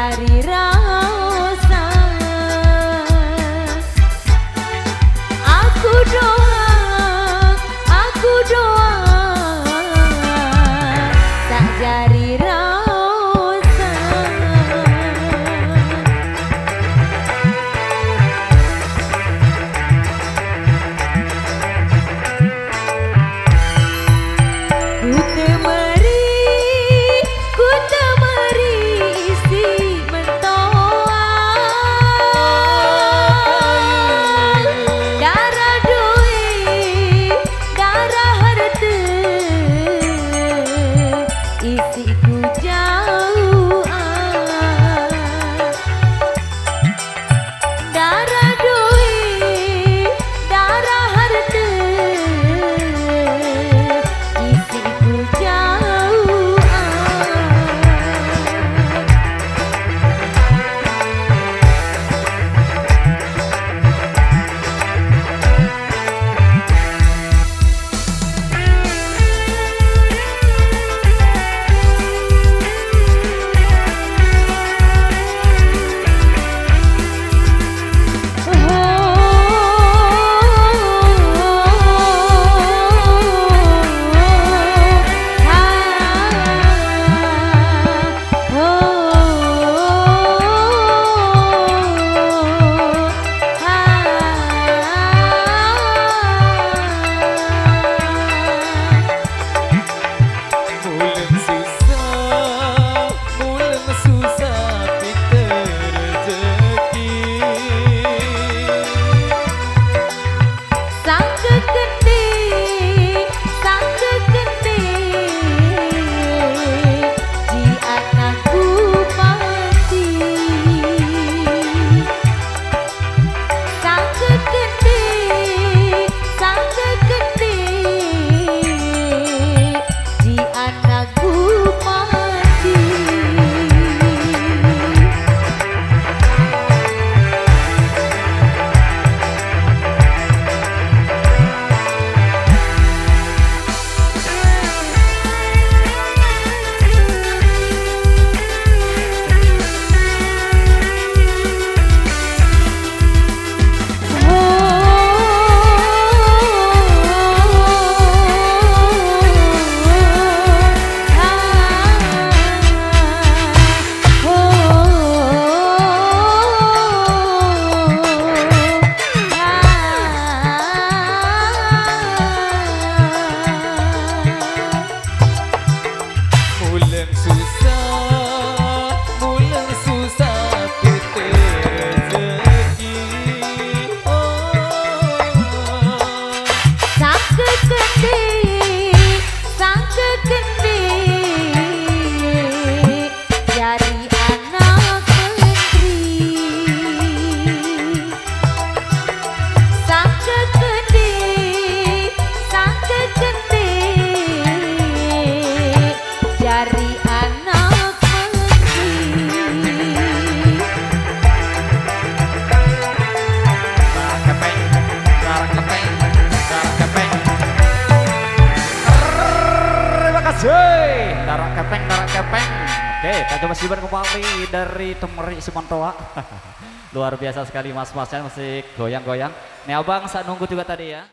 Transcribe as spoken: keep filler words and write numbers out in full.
Dari rasa aku doa, aku doa tak jari rasa. Ku temari, ku temari isi mentoa. Darah duit, darah harta, isi ku jauh. Darah duit, darah harta, isi ku jauh. Bulan susah, bulan susah, pinter rezeki. Sangka kending, sangka kending, di anak bupati. Sangka kending, sangka kending, di anak bupati. Bulan susah, bulan susah, pinter rezeki. Oh. Sangka kending, sangka kending, jari anak menteri. Sangka kending, sangka kending, jari anak menteri. Tarak kepeng, tarak kepeng, tarak kepeng. Terima kasih. Tarak kepeng, tarak kepeng. Oke, kita coba sibar kembali dari Temeri Simantoa. Luar biasa sekali mas-masnya, masih goyang-goyang. Nih abang, saya nunggu juga tadi ya.